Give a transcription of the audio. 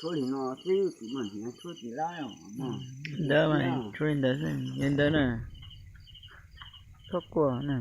Tshuab li no xwb kuv mas hniav tshuab tsis lab os. Ntawd mas tshuab li ntawd xwb, li ntawd na. Txhob quaj na.